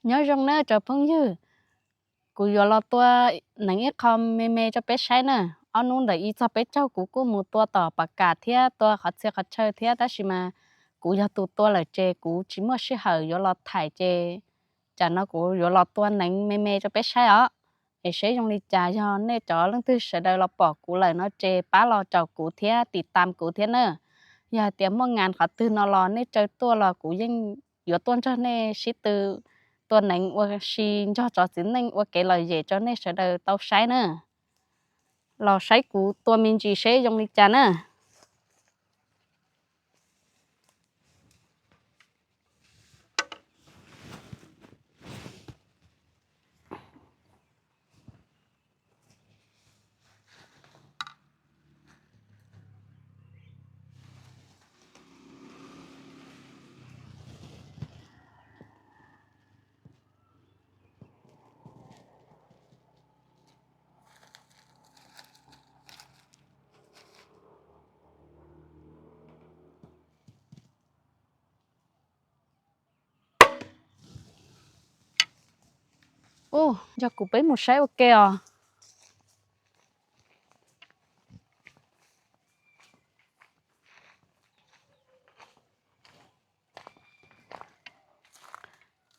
Nyob zoo nawb cov phooj ywg, kuv yuav los tua neev ib qho me me rau peb saib na. Ob hnub ntawm ib txog peb caug kuv kuj mus tua tom pas kam thiab tua qhov txhia qhov chaw thiab, tab sis mas kuv yog tus tua lawm ces kuv tsis muaj sij hawm yuav los thaij ces tsam no kuv yuav los tua neev me me rau peb saib os. Es seb zoo li cas, yog nej cov leej twg sawv daws los pom kuv lawm no ces pab los caum kuv thiab tim tam kuv thiab na. Yog hais tias muaj nas qhov twg no los nej tsaw tuaj los kuv yeej yuav tuaj nrog nej sib tw tua neev ua si nrog cov txiv neej ua kev lom zem rau nej sawv daws tau saib na. Los saib kuv tua me ntsis seb zoo li cas na. Ub, yog kuv peb mus saib ua ke os.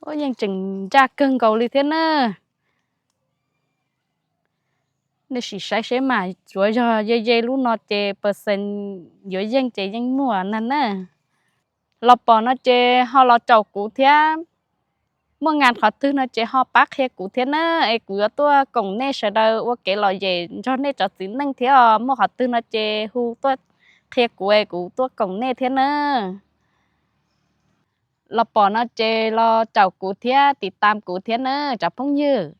Ub, yeej tseem ncaj kawg nkaus li thiab na. Nej sim saib seb mas, tsuav yog ye ye lub no ces percent yuav yeej ces yeej muaj na na. Los pom no ces ho los caum kuv thiab. Muaj nas qhov twg no ces ho pab qhia kuv thiab na, es kuv yuav tuaj koom nej sawv daws ua kev lom zem nrog nej cov txiv neej thiab os. Muaj qhov twg no ces hu tuaj qhia kuv es kuv tuaj koom nej thiab na. Los pom no ces los caum kuv thiab tim tam kuv thiab na cov phooj ywg.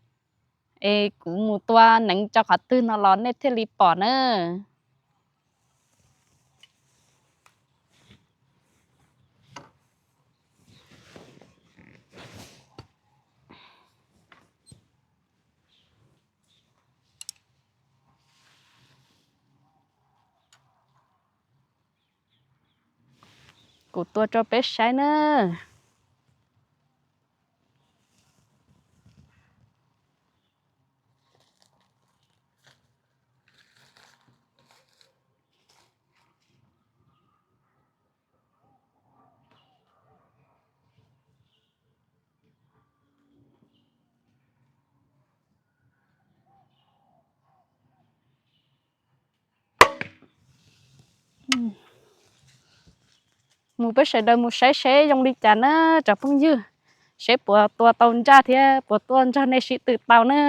Es kuv mus tua neev rau qhov twg no los nej thiaj li pom na. Kuv tua rau peb saib na. Mus peb sawv daws mus saib seb zoo li cas na cov phooj ywg, seb puas tua tau nraj thiab puas tuaj nrog nej sib tw tau na.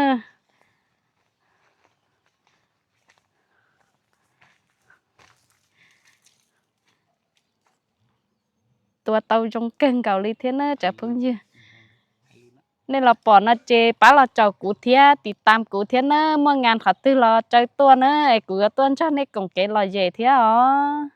Tua tau zoo kawg nkaus li thiab na cov phooj ywg. Nej los pom no ces pab los caum kuv thiab tim tam kuv thiab na, muaj nas qhov twg los tsaw tuaj na es kuv yuav tuaj nrog nej koom kev lom zem thiab os.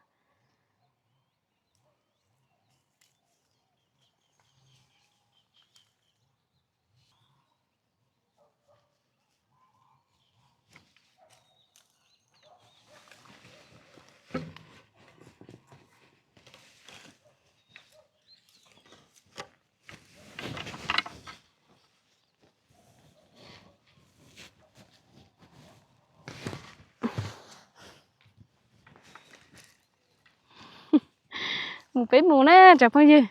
Mus peb mus na cov phooj ywg.